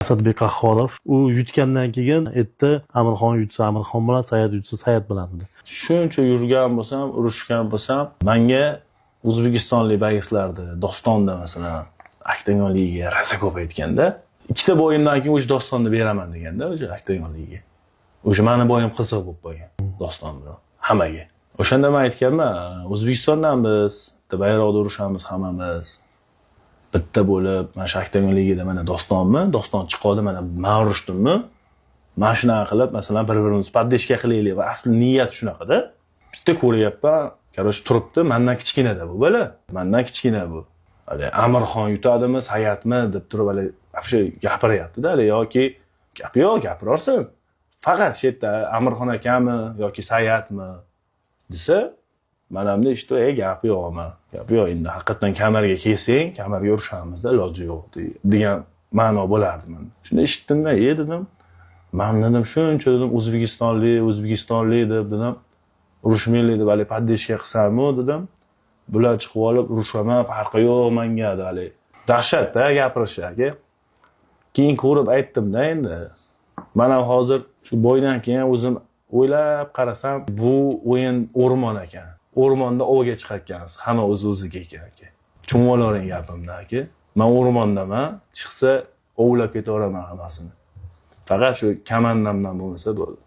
Asadbek Qahhorov u yutgandan keyin aytdi: "Amirxon yutsa, Amirxon bilan, Sayat yutsa, Sayat bilan", dedi. Shuncha yurgan bo'lsam, urushgan bo'lsam, manga o'zbekistonlik боец larni Dostonda, masalan, Oktagon Ligaga rosa ko'p aytganda, ikkita бой imdan keyin o'sha Dostonni beraman deganda, o'sha Oktagon Liga. O'sha mani бой im qiziq bo'lib qolgan Doston bilan hammaga. O'shanda man aytganman: "O'zbekistondan biz, bitta bayroqda urushamiz hammamiz. Bitta bo'lib, mana shu Oktagon Ligada mana Dostonmi, Doston chiqadi, mana man urushdimmi? Mana shunaqa qilib, masalan, bir-birimizni поддержка qilaylik" Va asli niyat shunaqada. Bitta ko'ryapman, короче, turibdi, mandan kichkinada bu bola. Mandan kichkina bu. Hali Amirxon yutadimi, Sayatmi deb turib hali вообще gapiryapti-da, hali yoki gapi yo'q, gapiraversin. Faqat shu yerda Amirxon akami yoki Sayatmi desa, manamda eshitib, "Ey, gapi yo'qmi? Gapi yo'q, endi haqiqatdan kamarga kelsang, kamarga urishamizda, iloji yo'q" degan ma'no bo'lardi menda. Shunda eshitdimda, "E", dedim. Man dedim, shuncha dedim, o'zbekistonlik, o'zbekistonlik deb dedim, urushmaylik deb hali поддержка qilsamu dedim. Bular chiqib olib urushaman, farqi yo'q manga dedi hali. Dahshatda gapirishi aka. Keyin ko'rib aytdim-da endi. Man ham hozir shu бой dan keyin o'zim o'ylab qarasam, bu o'yin o'rmon ekan. O'rmonda ovga chiqayotgansiz, hamma o'z o'ziga ekan aka. Tushunib olavering gapimni aka. Man o'rmondaman, chiqsa ovlab ketaveraman hammasini. Faqat shu komandamdan bo'lmasa bo'ldi.